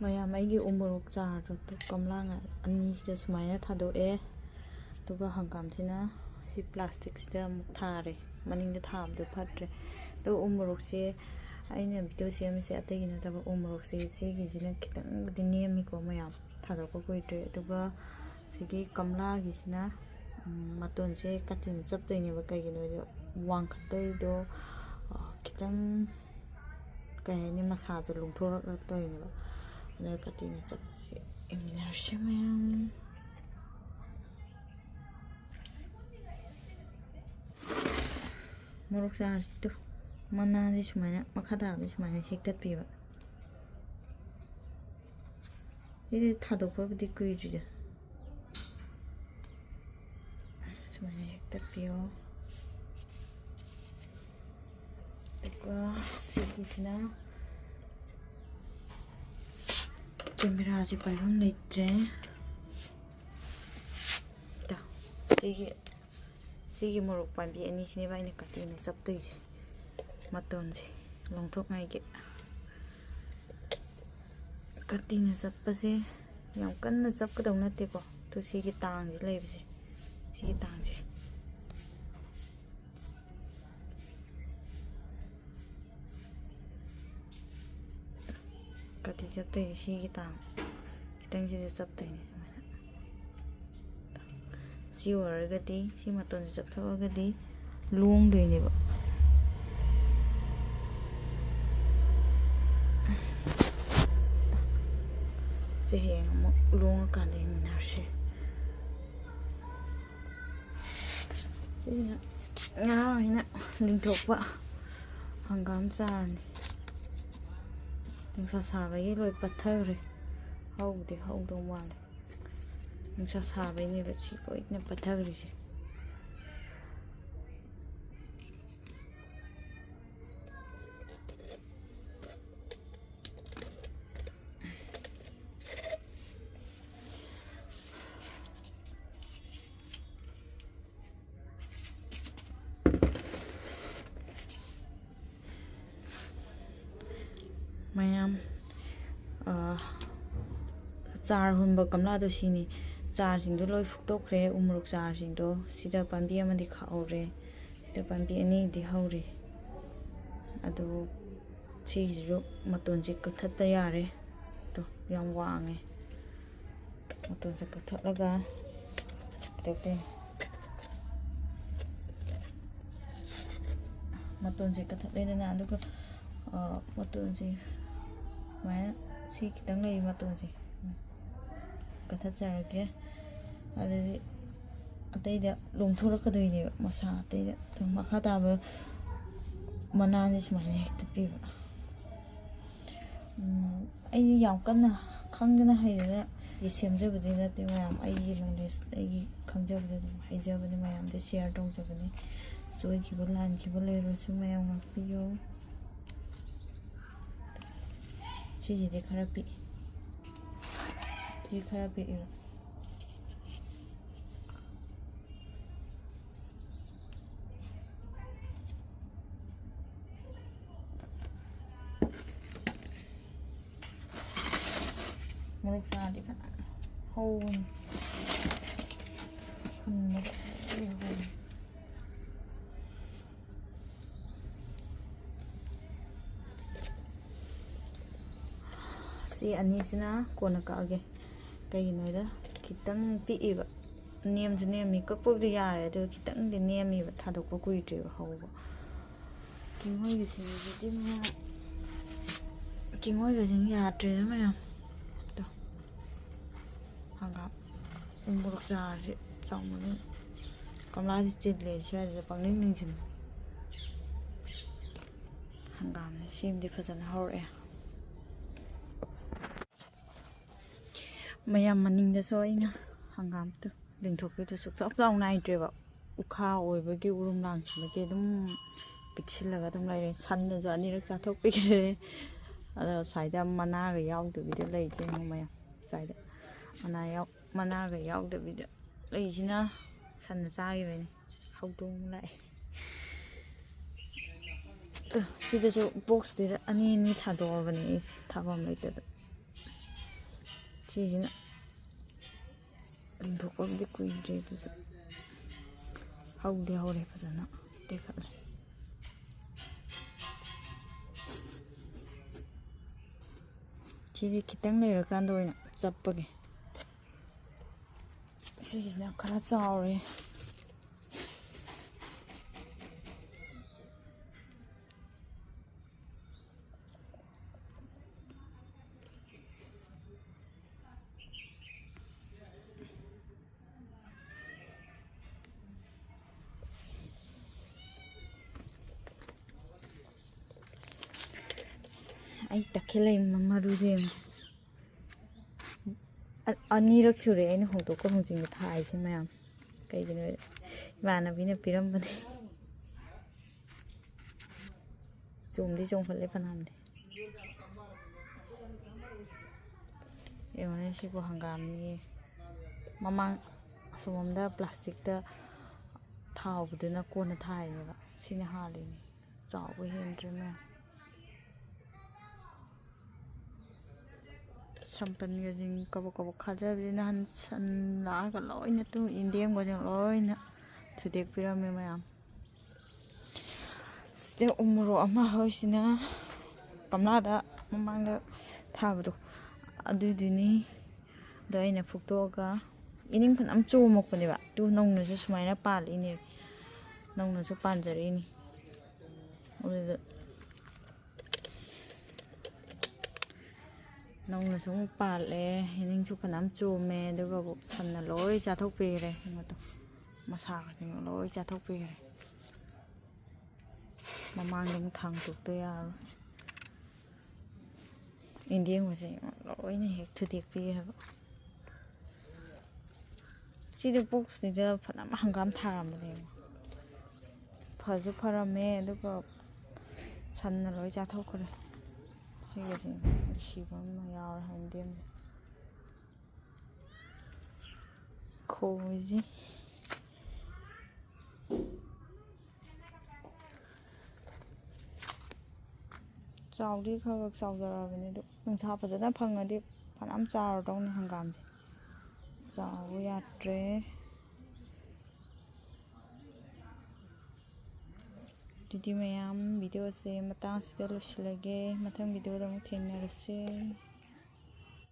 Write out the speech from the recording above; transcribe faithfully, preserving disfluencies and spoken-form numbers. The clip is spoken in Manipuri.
ꯃꯌꯥꯝ, ꯑꯩꯒꯤ ꯎ ꯃꯣꯔꯣꯛ ꯆꯥꯔꯗꯣ ꯒꯝꯂꯥ ꯑꯅꯤꯁꯤꯗ ꯁꯨꯃꯥꯏꯅ ꯊꯥꯗꯣꯛꯑꯦ꯫ ꯑꯗꯨꯒ ꯍꯪꯒꯥꯝꯁꯤꯅ ꯁꯤ ꯄ꯭ꯂꯥꯁꯇꯤꯛꯁꯤꯗ ꯑꯃꯨꯛ ꯊꯥꯔꯦ꯫ ꯃꯅꯤꯡꯗ ꯊꯥꯕꯗꯣ ꯐꯠꯇ꯭ꯔꯦ꯫ ꯑꯗꯣ ꯎ ꯃꯣꯔꯣꯛꯁꯦ ꯑꯩꯅ ꯚꯤꯗꯤꯑꯣ ꯁꯦꯝꯃꯤꯁꯦ ꯑꯇꯩꯒꯤ ꯅꯠꯇꯕ, ꯎ ꯃꯣꯔꯣꯛꯁꯦ ꯁꯤꯒꯤꯁꯤꯅ ꯈꯤꯇꯪꯕꯨꯗꯤ ꯅꯦꯝꯃꯤꯀꯣ ꯃꯌꯥꯝ, ꯊꯥꯗꯣꯛꯄ ꯀꯨꯏꯗ꯭ꯔꯤ꯫ ꯑꯗꯨꯒ ꯁꯤꯒꯤ ꯀꯝꯂꯥꯒꯤꯁꯤꯅ, ꯎꯝ, ꯃꯇꯣꯟꯁꯦ ꯀꯥꯇꯤꯅ ꯆꯞꯇꯣꯏꯅꯦꯕ꯫ ꯀꯩꯒꯤꯅꯣꯗꯤ ꯋꯥꯡꯈꯠꯇꯣꯏꯗꯣ, ꯑ, ꯈꯤꯇꯪ, ꯀꯩ ꯍꯥꯏꯅꯤ, ꯃꯁꯥꯁꯦ ꯂꯣꯡꯊꯣꯔꯛꯇꯣꯏꯅꯦꯕ꯫ ꯑꯗꯨꯒ ꯀꯥꯇꯤꯅ ꯆꯞꯁꯦ ꯌꯦꯡꯃꯤꯟꯅꯔꯁꯤ ꯃꯌꯥꯝ꯫ ꯃꯣꯔꯣꯛ ꯆꯥꯔꯁꯤ ꯇꯨ꯫ ꯃꯅꯥꯁꯦ ꯁꯨꯃꯥꯏꯅ, ꯃꯈꯥ ꯇꯥꯕꯁꯦ ꯁꯨꯃꯥꯏꯅ ꯍꯦꯛꯇꯠꯄꯤꯕ꯫ ꯁꯤꯗꯤ ꯊꯥꯗꯣꯛꯄꯕꯨꯗꯤ ꯀꯨꯏꯗ꯭ꯔꯤꯗ꯫ ꯁꯨꯃꯥꯏꯅ ꯍꯦꯛꯇꯠꯄꯤꯌꯣ꯫ ꯑꯗꯨꯒ ꯁꯤꯒꯤꯁꯤꯅ ꯀꯦꯃꯦꯔꯥꯁꯦ ꯄꯥꯏꯐꯝ ꯂꯩꯇ꯭ꯔꯦ꯫ ꯇ, ꯁꯤꯒꯤ, ꯁꯤꯒꯤ ꯃꯣꯔꯣꯛ ꯄꯥꯝꯕꯤ ꯑꯅꯤꯁꯤꯅꯦꯕ ꯑꯩꯅ ꯀꯥꯇꯤꯅ ꯆꯞꯇꯣꯏꯁꯦ꯫ ꯃꯇꯣꯟꯁꯦ ꯂꯣꯡꯊꯣꯛꯉꯥꯏꯒꯤ꯫ ꯀꯥꯇꯤꯅ ꯆꯞꯄꯁꯦ ꯌꯥꯝ ꯀꯟꯅ ꯆꯞꯀꯗꯧ ꯅꯠꯇꯦꯀꯣ꯫ ꯑꯗꯨ ꯁꯤꯒꯤ ꯇꯥꯡꯁꯦ ꯂꯩꯕꯁꯦ, ꯁꯤꯒꯤ ꯇꯥꯡꯁꯦ꯫ ꯀꯥꯇꯤ ꯆꯞꯇꯣꯏꯁꯦ ꯁꯤꯒꯤ ꯇꯥꯡ ꯈꯤꯇꯪꯁꯤꯗ ꯆꯞꯇꯣꯏꯅꯦ ꯁꯨꯃꯥꯏꯅ꯫ ꯁꯤ ꯑꯣꯏꯔꯒꯗꯤ, ꯁꯤ ꯃꯇꯣꯟꯁꯦ ꯆꯞꯊꯣꯛꯑꯒꯗꯤ ꯂꯣꯡꯗꯣꯏꯅꯦꯕ꯫ ꯁꯦ ꯍꯌꯦꯡ ꯑꯃꯨꯛ ꯂꯣꯡꯉꯀꯥꯟꯗ ꯌꯦꯡꯃꯤꯟꯅꯔꯁꯦ꯫ ꯁꯤꯅ ꯉꯔꯥꯡ ꯑꯩꯅ ꯂꯤꯡꯊꯣꯛꯄ ꯍꯪꯒꯥꯝ ꯆꯥꯔꯅꯤ꯫ ꯅꯨꯡꯁꯥ ꯁꯥꯕꯒꯤ ꯂꯣꯏ ꯄꯠꯊꯈ꯭ꯔꯦ꯫ ꯍꯧꯕꯗꯤ ꯍꯧꯗꯧ ꯃꯥꯜꯂꯦ꯫ ꯅꯨꯡꯁꯥ ꯁꯥꯕꯩꯅꯦꯕ ꯁꯤ ꯂꯣꯏꯅ ꯄꯠꯊꯈ꯭ꯔꯤꯁꯦ꯫ ꯃꯌꯥꯝ, ꯆꯥꯔ ꯍꯨꯟꯕ ꯒꯝꯂꯥꯗꯣ ꯁꯤꯅꯤ꯫ ꯆꯥꯔꯁꯤꯡꯗꯣ ꯂꯣꯏ ꯐꯨꯛꯇꯣꯛꯈ꯭ꯔꯦ, ꯎ ꯃꯣꯔꯣꯛ ꯆꯥꯔꯁꯤꯡꯗꯣ꯫ ꯁꯤꯗ ꯄꯥꯝꯕꯤ ꯑꯃꯗꯤ ꯈꯥꯛꯍꯧꯔꯦ, ꯁꯤꯗ ꯄꯥꯝꯕꯤ ꯑꯅꯤꯗꯤ ꯍꯧꯔꯤ꯫ ꯑꯗꯨ ꯁꯤꯒꯤꯁꯤꯁꯨ ꯃꯇꯣꯟꯁꯦ ꯀꯛꯊꯠꯄ ꯌꯥꯔꯦ꯫ ꯑꯗꯣ ꯌꯥꯝ ꯋꯥꯡꯉꯦ꯫ ꯃꯇꯣꯟꯁꯦ ꯀꯛꯊꯠꯂꯒ ꯀꯩꯗꯧꯗꯣꯏꯅꯣ? ꯃꯇꯣꯟꯁꯦ ꯀꯛꯊꯠꯂꯦꯗꯅ, ꯑꯗꯨꯒ, ꯑ, ꯃꯇꯣꯟꯁꯦ ꯁꯨꯃꯥꯏꯅ, ꯁꯤ ꯈꯤꯇꯪ ꯂꯩ ꯃꯇꯣꯟꯁꯦ, ꯀꯛꯊꯠꯆꯔꯒꯦ꯫ ꯑꯗꯨꯗꯤ ꯑꯇꯩꯗ ꯂꯣꯡꯊꯣꯔꯛꯀꯗꯣꯏꯅꯦꯕ, ꯃꯁꯥ ꯑꯇꯩꯗ꯫ ꯑꯗꯨ ꯃꯈꯥ ꯇꯥꯕ ꯃꯅꯥꯁꯦ ꯁꯨꯃꯥꯏꯅ ꯍꯦꯛ ꯇꯠꯄꯤꯕ꯫ ꯎꯝ, ꯑꯩꯗꯤ ꯌꯥꯝ ꯀꯟꯅ ꯈꯪꯗꯅ ꯍꯩꯗꯅ ꯁꯦꯝꯖꯕꯗꯤ ꯅꯠꯇꯦ ꯃꯌꯥꯝ, ꯑꯩꯒꯤ ꯅꯣꯂꯦꯖ, ꯑꯩꯒꯤ ꯈꯪꯖꯕꯗ ꯑꯗꯨꯝ ꯍꯩꯖꯕꯅꯤ, ꯃꯌꯥꯝꯗ ꯁꯤꯌꯔ ꯇꯧꯖꯕꯅꯤ꯫ ꯁꯣꯏꯈꯤꯕ ꯂꯥꯟꯈꯤꯕ ꯂꯩꯔꯁꯨ ꯃꯌꯥꯝ ꯉꯥꯛꯄꯤꯌꯨ꯫ ꯁꯤꯁꯤꯗꯤ ꯈꯔ ꯄꯤꯛꯏ, ꯁꯤ ꯈꯔ ꯄꯤꯛꯏꯕ꯫ ꯃꯣꯔꯣꯛ ꯆꯥꯗꯤ ꯐꯖꯅ ꯍꯧꯕꯅꯤ꯫ ꯍꯨꯟꯕꯗ ꯂꯣꯏ ꯍꯧꯕꯅꯤ꯫ ꯁꯤ ꯑꯅꯤꯁꯤꯅ ꯀꯣꯟꯅ ꯀꯛꯑꯒꯦ꯫ ꯀꯩꯒꯤꯅꯣꯗ ꯈꯤꯇꯪ ꯄꯤꯛꯏꯕ꯫ ꯅꯦꯝꯁꯨ ꯅꯦꯝꯃꯤ, ꯀꯛꯄꯕꯨꯗꯤ ꯌꯥꯔꯦ, ꯑꯗꯨ ꯈꯤꯇꯪꯗꯤ ꯅꯦꯝꯃꯤꯕ, ꯊꯥꯗꯣꯛꯄ ꯀꯨꯏꯗ꯭ꯔꯤꯕ ꯍꯧꯕ꯫ ꯀꯤꯡꯉꯣꯏꯒꯁꯤꯡꯁꯤꯗꯤ ꯃꯌꯥꯝ, ꯀꯤꯡꯉꯣꯏꯒꯁꯤꯡ ꯌꯥꯗ꯭ꯔꯦꯗ ꯃꯌꯥꯝ꯫ ꯑꯗꯣ ꯍꯪꯒꯥꯝ ꯎ ꯃꯣꯔꯣꯛ ꯆꯥꯔꯁꯦ ꯆꯥꯎꯃꯟ꯫ ꯒꯝꯂꯥꯁꯤ ꯆꯤꯜꯂꯦ, ꯁ꯭ꯋꯥꯏꯁꯤꯗ ꯄꯪꯅꯤꯡ ꯅꯤꯡꯁꯤꯡꯉꯤ꯫ ꯍꯪꯒꯥꯝꯁꯦ ꯁꯤꯃꯗꯤ ꯐꯖꯅ ꯍꯧꯔꯛꯑꯦ꯫ ꯃꯌꯥꯝ ꯃꯅꯤꯡꯗꯁꯨ ꯑꯩꯅ ꯍꯪꯒꯥꯝꯗꯣ ꯂꯤꯡꯊꯣꯛꯄꯤꯗꯣ ꯁꯨꯛꯆꯥꯎ ꯆꯥꯎ ꯅꯥꯏꯗ꯭ꯔꯦꯕ꯫ ꯎꯈꯥ ꯑꯣꯏꯕꯒꯤ, ꯎꯔꯨꯝ ꯂꯥꯡꯁꯤꯟꯕꯒꯤ ꯑꯗꯨꯝ ꯄꯤꯛꯁꯤꯜꯂꯒ ꯑꯗꯨꯝ ꯂꯩꯔꯦ꯫ ꯁꯟꯅꯁꯨ ꯑꯅꯤꯔꯛ ꯆꯥꯊꯣꯛꯄꯤꯈ꯭ꯔꯦ꯫ ꯑꯗꯣ ꯁ꯭ꯋꯥꯏꯗ ꯃꯅꯥꯒ ꯌꯥꯎꯗꯕꯤꯗ ꯂꯩꯁꯦ ꯌꯦꯡꯉꯣ ꯃꯌꯥꯝ꯫ ꯁ꯭ꯋꯥꯏꯗ ꯃꯅꯥ ꯌꯥꯎ-, ꯃꯅꯥꯒ ꯌꯥꯎꯗꯕꯤꯗ ꯂꯩꯁꯤꯅ ꯁꯟꯅ ꯆꯥꯈꯤꯕꯅꯤ꯫ ꯍꯧꯗꯣꯡ ꯂꯥꯛꯑꯦ꯫ ꯑ, ꯁꯤꯗꯁꯨ ꯕꯣꯛꯁꯇꯨꯗ ꯑꯅꯤ ꯑꯅꯤ ꯊꯥꯗꯣꯛꯑꯕꯅꯦ ꯑꯩꯁꯦ, ꯊꯥꯐꯝ ꯂꯩꯇꯗꯅ꯫ ꯁꯤꯁꯤꯅ ꯂꯤꯡꯊꯣꯛꯄꯕꯨꯗꯤ ꯀꯨꯏꯗ꯭ꯔꯤ, ꯑꯗꯨꯁꯨ ꯍꯧꯗꯤ ꯍꯧꯔꯦ, ꯐꯖꯅ ꯇꯦꯛꯈꯠꯂꯦ꯫ ꯁꯤꯗꯤ ꯈꯤꯇꯪ ꯂꯩꯔꯀꯥꯟꯗ ꯑꯣꯏꯅ ꯆꯞꯄꯒꯦ꯫ ꯁꯤꯒꯤꯁꯤꯅ ꯈꯔ ꯆꯥꯎꯔꯦ꯫ ꯑꯩ ꯇꯈꯦꯜ ꯂꯩ ꯃꯔꯨꯁꯦ ꯌꯦꯡꯉꯣ꯫ ꯑ-, ꯑꯅꯤꯔꯛ ꯁꯨꯔꯦ ꯑꯩꯅ ꯍꯣꯡꯗꯣꯛꯀ ꯍꯣꯡꯖꯤꯟꯒ ꯊꯥꯏꯁꯦ ꯃꯌꯥꯝ꯫ ꯀꯩꯒꯤꯅꯣ ꯍꯥꯏꯗꯤ ꯏꯃꯥꯟꯅꯕꯤꯅ ꯄꯤꯔꯝꯕꯅꯦ꯫ ꯆꯣꯡꯗꯤ ꯆꯣꯡꯈꯠꯂꯦ ꯐꯅꯌꯥꯝꯗꯤ꯫ ꯌꯦꯡꯉꯨꯅꯦ, ꯁꯤꯕꯨ ꯍꯪꯒꯥꯝꯅꯤꯌꯦ꯫ ꯃꯃꯥꯡ ꯑꯁꯣꯝꯗ ꯄ꯭ꯂꯥꯁꯇꯤꯛꯇ ꯊꯥꯎꯕꯗꯨꯅ ꯀꯣꯟꯅ ꯊꯥꯏꯅꯦꯕ꯫ ꯁꯤꯅ ꯍꯥꯜꯂꯤꯅꯦ꯫ ꯆꯥꯎꯕ ꯍꯦꯟꯗ꯭ꯔꯦ ꯃꯌꯥꯝ꯫ ꯁꯝꯄꯟꯒꯁꯤꯡ ꯀꯕꯛ ꯀꯕꯛ ꯈꯥꯖꯕꯁꯤ ꯅꯍꯥꯟ ꯁꯟ ꯂꯥꯛꯑꯒ ꯂꯣꯏꯅ ꯇꯨ ꯌꯦꯟꯗꯦꯝꯒꯁꯤꯡ ꯂꯣꯏꯅ ꯊꯨꯗꯦꯛꯄꯤꯔꯝꯃꯦ ꯃꯌꯥꯝ꯫ ꯁꯤꯗ ꯎ ꯃꯣꯔꯣꯛ ꯑꯃ ꯍꯧꯔꯤꯁꯤꯅ ꯒꯝꯂꯥꯗ ꯃꯃꯥꯡꯗ ꯊꯥꯕꯗꯣ ꯑꯗꯨꯏꯗꯨꯅꯤ꯫ ꯑꯗꯣ ꯑꯩꯅ ꯐꯨꯛꯇꯣꯛꯑꯒ ꯏꯅꯤꯡ ꯐꯅꯌꯥꯝ ꯆꯣꯝꯃꯛꯄꯅꯦꯕ꯫ ꯇꯨ ꯅꯧꯅꯁꯨ ꯁꯨꯃꯥꯏꯅ ꯄꯥꯜꯂꯛꯏꯅꯦ, ꯅꯧꯅꯁꯨ ꯄꯥꯟꯖꯔꯛꯏꯅꯤ꯫ ꯑꯗꯨꯗ ꯅꯧꯅꯁꯨ ꯑꯃꯨꯛ ꯄꯥꯜꯂꯦ꯫ ꯏꯅꯤꯡꯁꯨ ꯐꯅꯌꯥꯝ ꯆꯣꯝꯃꯦ, ꯑꯗꯨꯒ ꯁꯟꯅ ꯂꯣꯏ ꯆꯥꯊꯣꯛꯄꯤꯈ꯭ꯔꯦ꯫ ꯀꯩꯅꯣꯗꯣ, ꯃꯁꯥꯒꯁꯤꯡꯗꯣ ꯂꯣꯏ ꯆꯥꯊꯣꯛꯄꯤꯈ꯭ꯔꯦ꯫ ꯃꯃꯥꯡꯗ ꯑꯃꯨꯛ ꯊꯥꯡꯇꯣꯛꯇ ꯌꯥꯔꯣꯏ꯫ ꯌꯦꯟꯗꯦꯝꯒꯁꯦ ꯂꯣꯏꯅ ꯍꯦꯛ ꯊꯨꯗꯦꯛꯄꯤ ꯍꯥꯏꯕ꯫ ꯁꯤꯗ ꯕꯣꯛꯁꯁꯤꯗ ꯐꯅꯌꯥꯝ ꯍꯪꯒꯥꯝ ꯊꯥꯔꯝꯕꯅꯦꯕ꯫ ꯐꯁꯨ ꯐꯔꯝꯃꯦ, ꯑꯗꯨꯒ ꯁꯟꯅ ꯂꯣꯏ ꯆꯥꯊꯣꯛꯈ꯭ꯔꯦ꯫ ꯁꯤꯒꯁꯦ ꯁꯤꯕ ꯑꯃ ꯌꯥꯎꯔꯦ ꯌꯦꯟꯗꯦꯝꯁꯦ꯫ ꯈꯣꯡꯉꯤꯁꯤ꯫ ꯆꯥꯎꯗꯤ ꯈꯔ ꯈꯔ ꯆꯥꯎꯖꯔꯛꯑꯕꯅꯤ, ꯑꯗꯨ ꯅꯨꯡꯁꯥ ꯐꯖꯅ ꯐꯪꯉꯗꯤ ꯐꯅꯌꯥꯝ ꯆꯥꯎꯔꯗꯧꯅꯤ ꯍꯪꯒꯥꯝꯁꯦ꯫ ꯆꯥꯎꯕ ꯌꯥꯗ꯭ꯔꯦ꯫ ꯑꯗꯨꯗꯤ ꯃꯌꯥꯝ, ꯚꯤꯗꯤꯑꯣꯁꯦ ꯃꯇꯥꯡꯁꯤꯗ ꯂꯣꯏꯁꯤꯜꯂꯒꯦ꯫ ꯃꯊꯪ ꯚꯤꯗꯤꯑꯣꯗ ꯑꯃꯨꯛ ꯊꯦꯡꯅꯔꯁꯦ꯫